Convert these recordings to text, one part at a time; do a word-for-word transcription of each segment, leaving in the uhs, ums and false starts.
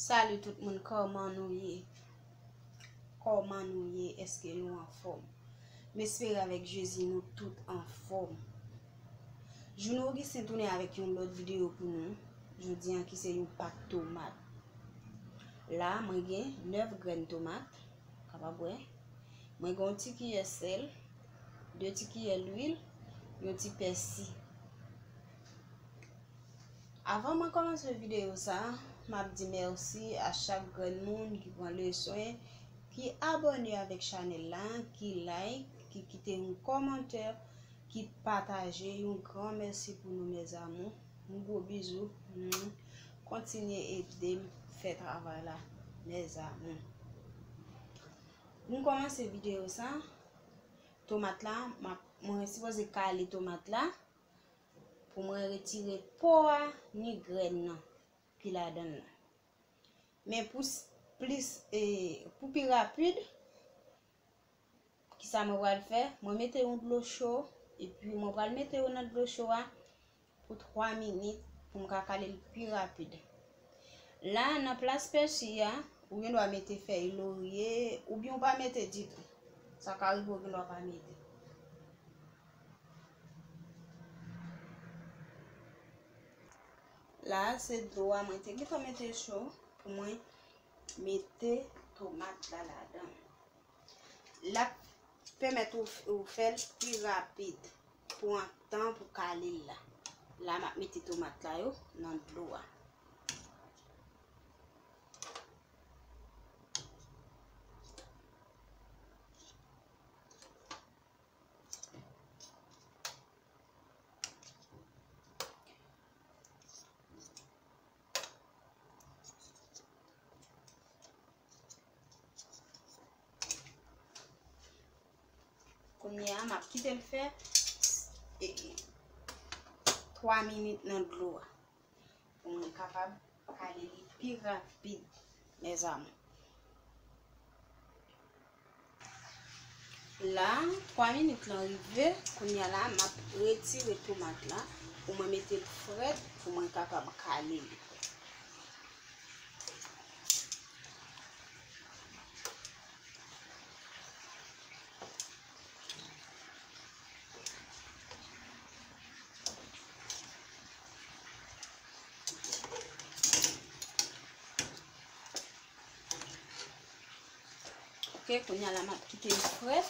Salut tout moun, kòman nou ye? Kòman nou ye? Èske nou anfòm? M espere avèk Jezi nou tout anfòm. Jouno Augustin tounen avèk yon lòt videyo pou nou. Jodi an ki se yon pat tomat. La, mwen gen nèf grenn tomat, kapab wè. Mwen gen yon ti kiyè sèl, de ti kiyè lwil, yon ti pèsi. Avan mwen kòmanse videyo sa, m ap di mèsi a chak grenn moun ki pran le swen, ki abòne avèk chanèl la, ki like, ki kite yon kòmantè, ki pataje. Yon gran mèsi pou nou, mes amours. Yon gwo bizou. Mwen kontinye ede m fè travay la, mes amours. Pou m kòmanse videyo sa, tomat la, m ap, mwen sipoze kale tomat la pou mwen retire po a ni grenn nan ki ladan l lan. Men pou s-, plis, e, pou pi rapid, kisa mwen pral fè? Mwen mete yon dlo cho, epi mwen pral mete yo nan dlo cho a pou twa minit pou m ka kale l pi rapid. La, nan plas pèsi a, ou gen dwa mete fèy lorye, oubyen ou pa mete ditou. Sa ka rive ou gen dwa pa mete. La, se dlo a mwen te gentan mete cho pou mwen mete tomat la ladan. L ap pèmèt ou, ou fè l pi rapid. Pran tan pou kale l la. La, m ap mete tomat la yo nan dlo a. Kounye a, m ap kite l fè, e, twa minit nan dlo a. Pou mwen kapab kale li pi rapid, mes amours. La, twa minit lan rive, kounye a la, m ap retire tomat la pou mwen mete l frèt, pou mwen kapab kale li. Ok, kounye a la, m ap kite l frèt.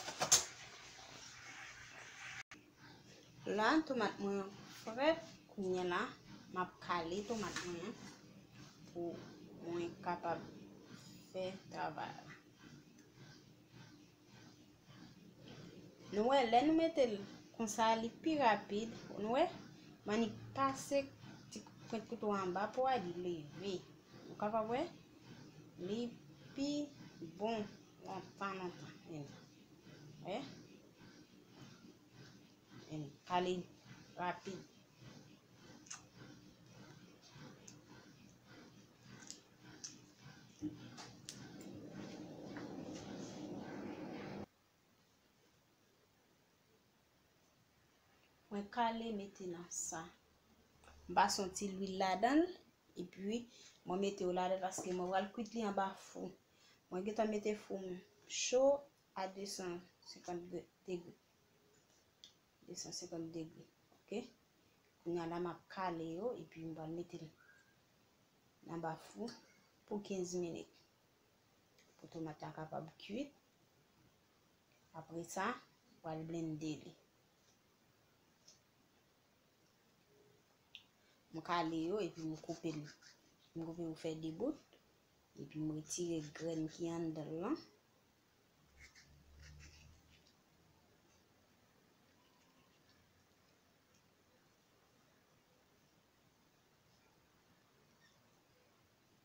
La, tomat mwen an frèt. Kounye a la, m ap kale tomat mwen an pou mwen kapab fè travay la. Nou wè, lè nou mete l konsa, li pi rapid. Nou wè, m annik pase ti pwent kouto anba po a, li leve. Nou kapab wè, li pi bon lontan, lontan. Wè? Kale rapid. Mwen kale mete nan sa. M pase yon ti lwil ladan l, epi mwen mete yo ladan l paske mwen pral kwit li anba fou. Mwen gentan mete fou m cho a de san senkant degre. De san senkant degre, ok? Kounye a la, m ap kale yo, epi m pral mete l anba fou pou kenz minit. Pou tomat la kapab kwit. Apre sa, m pral blende li. M kale yo, epi m koupe l. M koupe yo fè de bout. Epi m retire grenn ki anndan l lan.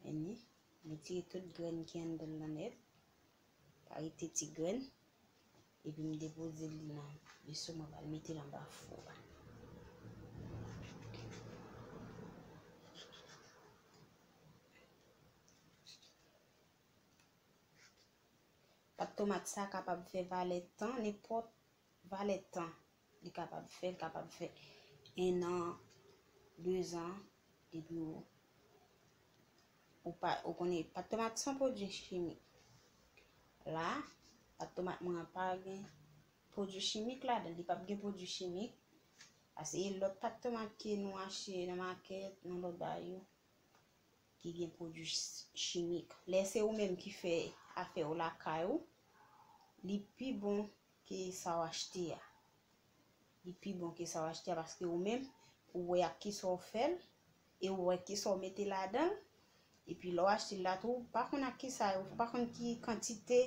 Vini, m retire tout grenn ki anndan l lan nèt. Pa rete ti grenn. Epi m depoze li nan veso, mwen pral mete l anba fou a. Pat tomat sa kapab fè valè tan, nenpòt valè tan. Li kapab fè, li kapab fè en an, de zan, depi w, Ou pa, ou konnen, pat tomat se yon pwodui chimik. La, pat tomat mwen an pa gen pwodui chimik ladan, li p ap gen pwodui chimik. Paske lòt pat tomat ke nou achte nan makèt, nan lòt bagay yo, ki gen pwodui ch-, chimik. Lè se ou menm ki fè afè w lakay ou, li pi bon ke sa w achte a. Li pi bon ke sa w achte a, paske ou menm, ou wè ak kisa w fè l, e ou wè kisa w mete ladan l. Epi lè w achte l la tou, ou pa konn ak kisa, ou pa konn ki kantite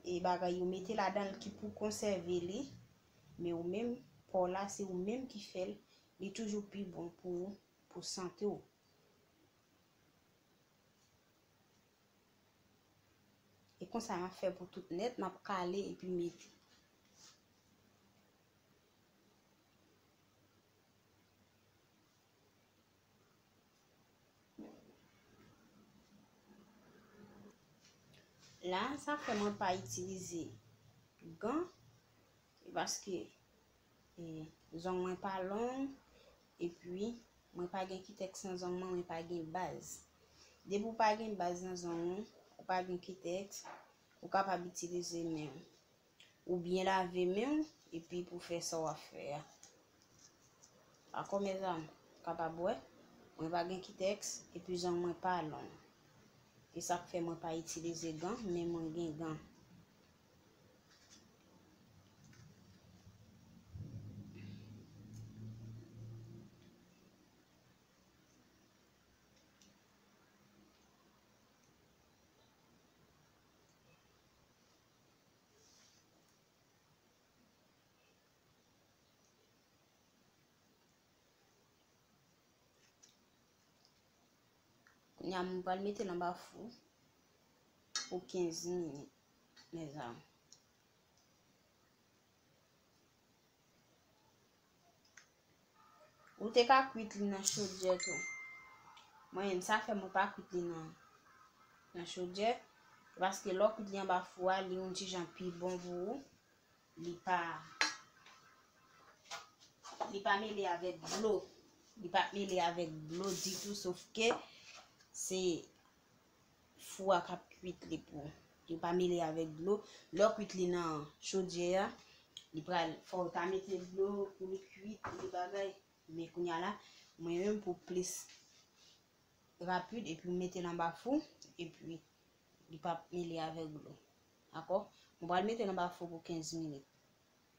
e bagay yo mete ladan l ki pou konsève li. Men ou menm, pa w la, se ou menm ki fè l, li toujou pi bon pou, pou sante w. E konsa m ap fè pou tout nèt, m ap kale epi mete. La, sa fè mwen pa itilize gan, se paske, e, zong mwen pa long, epi mwen pa gen kitèks nan zong mwen, mwen pa gen baz. Depi w pa gen baz nan zong ou, ou pa gen kitèks, ou kapab itilize men w. Ou byen lave men w, epi pou fè sa w ap fè a. Dakò, mezanmi? Ou kapab wè, mwen pa gen kitèks, epi zong mwen pa long. Se sa k fè mwen pa itilize gan, men mwen gen gan. Kounye a, mwen pral mete l anba fou pou kenz minit, mezanmi. Ou te ka kwit li nan chodyè tou. Mwen menm, sa fè mwen pa kwit li nan, nan chodyè. Paske lè w kwit li anba fou a, li yon ti jan pi bon pou ou. Li pa, li pa mele avèk dlo. Li pa mele avèk dlo ditou, sof ke se fou a k ap kwit li pou ou. Li pa mele avèk dlo. Lè w kwit li nan chodyè a, li pral, fò w ta mete dlo pou li kwit, li bagay. Men kounye a la, mwen menm pou plis rapid, epi m mete l anba fou, epi li p ap mele avèk dlo. Dakò? Mwen pral mete l anba fou pou kenz minit.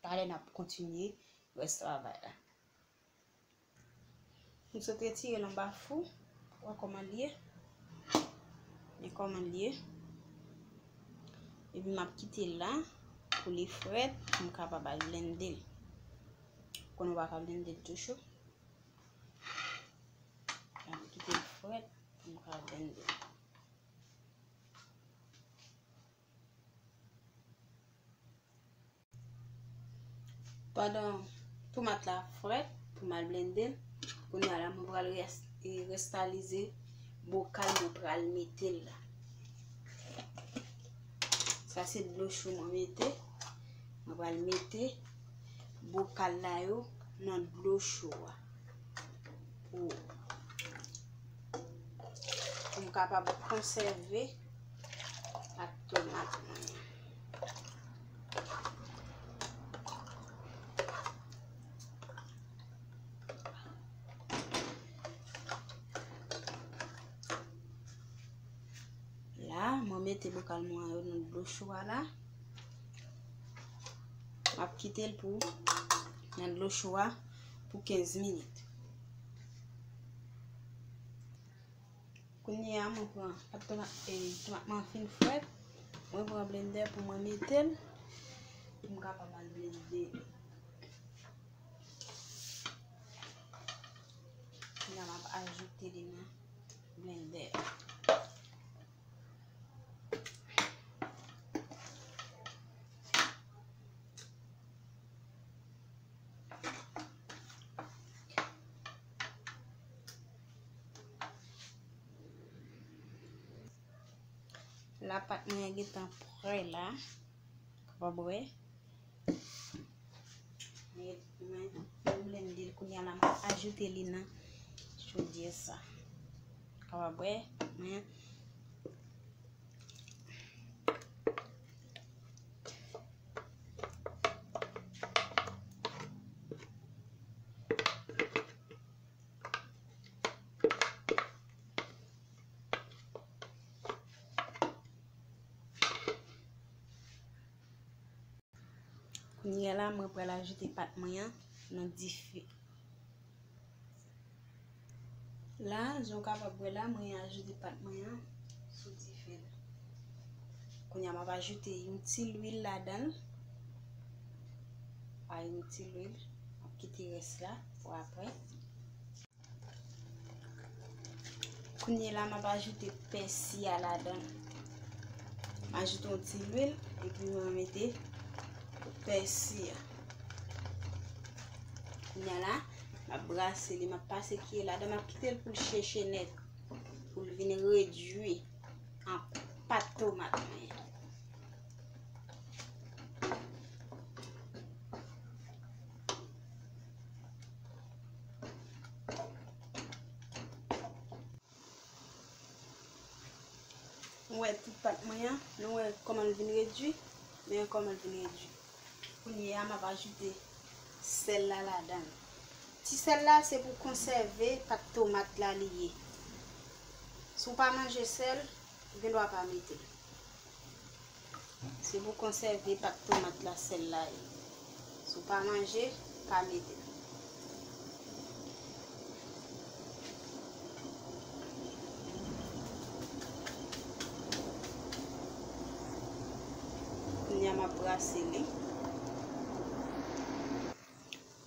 Talè n ap kontinye rès travay la. M sot retire l anba fou. Wè kòman l ye. Men kòman l ye. Epi m ap kite l la pou li frèt, pou m kapab al blende l. Konnen w pa ka blende l tou cho. M ap kite l frèt pou m ka blende l. Pandan tomat la frèt, pou m al blende l, kounye a la, mwen pral rès-, e, restalize bokal mwen pral mete l la. Sa se dlo cho mwen mete. Mwen pral mete bokal la yo nan dlo cho a. Pou, pou m kapab konsève ak tomat mwen. La, mwen mete bokal mwen yo nan dlo cho a la. M ap kite l pou, nan dlo cho a pou kenz minit. Kounye a, mwen pran, ap tomat, e, tomat mwen fin frèt. Mwen pran blendè pou mwen mete l, pou m kapab al blende. Kounye a, m ap ajoute li nan blendè. La, pat mwen an gentan prè la. Kapab wè. Mwen, mwen, mwen blende l kounye a la, mwen ajoute li nan chodyè sa. Kapab wè, mwen, Kounye a la, mwen pral ajoute pat mwen an nan dife. La, jan w kapab wè la, mwen ajoute pat mwen an sou dife la. Kounye a, m ap ajoute yon ti lwil ladan l. Pa yon ti lwil. M ap kite rès la pou apre. Kounye a la, m ap ajoute pèsi a ladan. M ajoute yon ti lwil, epi mwen mete pèsi a. Kounye a la, m ap brase li, m ap pase kiyè ladan, m ap kite l pou l cheche nèt, pou l vin redwi an pat tomat mwen. Nou wè tout pat mwen an, nou wè kòman l vin redwi, men kòman l vin redwi. Kounye a, m ap ajoute sèl la ladan l. Ti sèl la, se pou konsève pat tomat la li ye. Si w pa manje sèl, ou gen dwa pa mete l. Se pou konsève pat tomat la sèl la ye. Si w pa manje, pa mete l. Kounye a m ap brase li.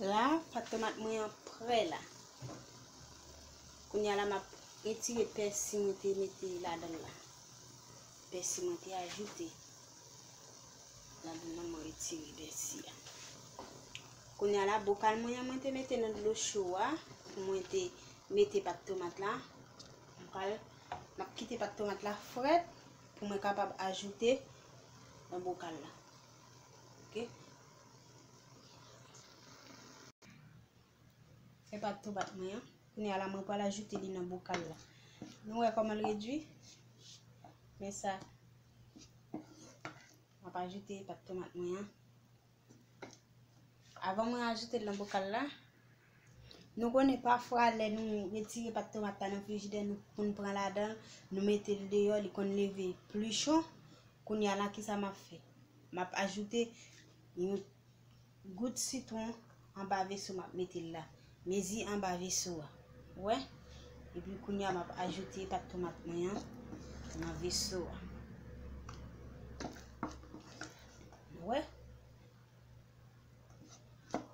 La, pat tomat mwen an prè la. Kounye a la, m ap retire pèsi mwen te mete ladan l la. Pèsi mwen te ajoute ladan l la, mwen retire pèsi a. Kounye a la, bokal mwen an, mwen te mete nan dlo cho a, pou mwen te mete pat tomat la. M pral, m ap kite pat tomat la frèt pou mwen kapab ajoute nan bokal la. Oke? Se pat tomat mwen an. Kounye a la, mwen pral ajoute li nan bokal la. Nou wè kòman l redwi? Men sa. M ap ajoute pat tomat mwen an. Avan mwen ajoute l nan bokal la, nou konnen pafwa lè nou retire pat tomat la nan frijidè, nou konn pran ladan l, nou mete l deyò, li konn leve plichon. Kounye a la, kisa m ap fè? M ap ajoute yon gout sitwon anba veso m ap mete l la. Mezi anba veso a. Ou wè? Epi kounye a m ap ajoute pat tomat mwen an nan veso a. Ou wè?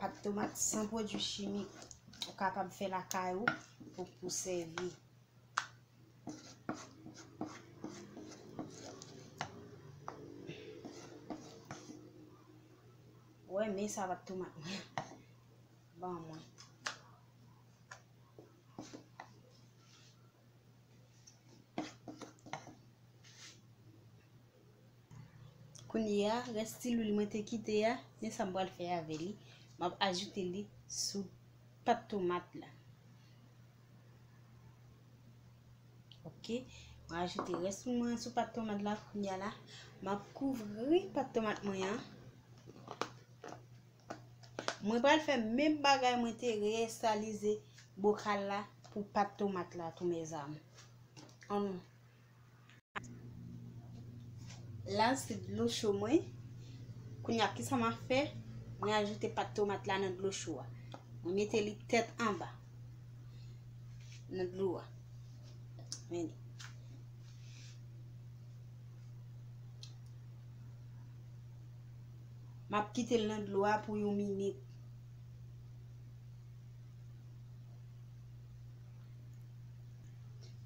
Pat tomat san pwodui chimik. Ou kapab fè lakay ou pou, pou sèvi. Wè, men sa pat tomat mwen ban mwen. Kounye a, rès ti lwil mwen te kite a, men sa m pral fè avè li. M ap ajoute li sou pat tomat la. Oke, mwen ajoute rès mwen sou pat tomat la. Kounye a la, m ap kouvri pat tomat mwen an. Mwen pral fè menm bagay mwen te reyestalize bokal la pou pat tomat la tou, mezanmi. Ann. La, se dlo cho mwen. Kounye a, kisa m ap fè? Mwen ajoute pat tomat la nan dlo cho a. Mwen mete li tèt anba nan dlo a. Men li. M ap kite l nan dlo a pou yon minit.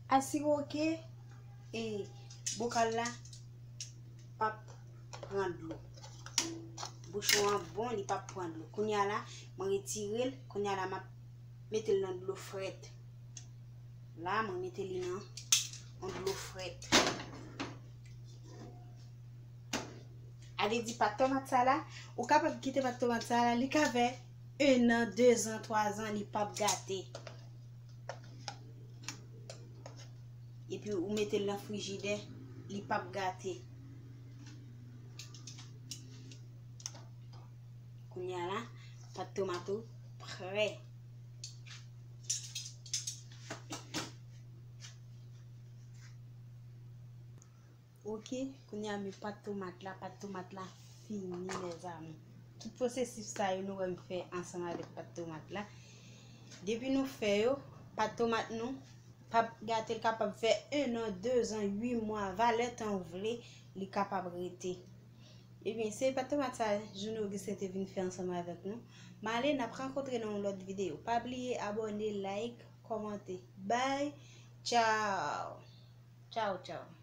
Asire w ke, e, bokal la p ap pran dlo. Bouchon an bon, li p ap pran dlo. Kounye a la, mwen retire l. Kounye a la, m ap mete l nan dlo frèt. La, mwen mete li nan yon dlo frèt. A vle di, pat tomat sa la, ou kapab kite pat tomat sa la, li ka fè en an, de zan, twa zan, li p ap gate. Epi ou mete l nan frijidè, li p ap gate. Kounye a la, pat tomat ou prè. Oke, kounye a men pat tomat la, pat tomat la fini, mezanmi. Tout pwosesis sa yo nou wè m fè ansanm avèk pat tomat la. Depi nou fè yo, pat tomat nou p ap gate, l kapab fè en an, de zan, uit mwa, valè tan w vle, li kapab rete. Ebyen, se pat tomat sa Juno Augustin te vin fè ansanm avèk nou. M ale, n ap rankontre nan yon lòt videyo. Pa bliye abòne, like, kòmante. Bye, tchaw. Tchaw, tchaw.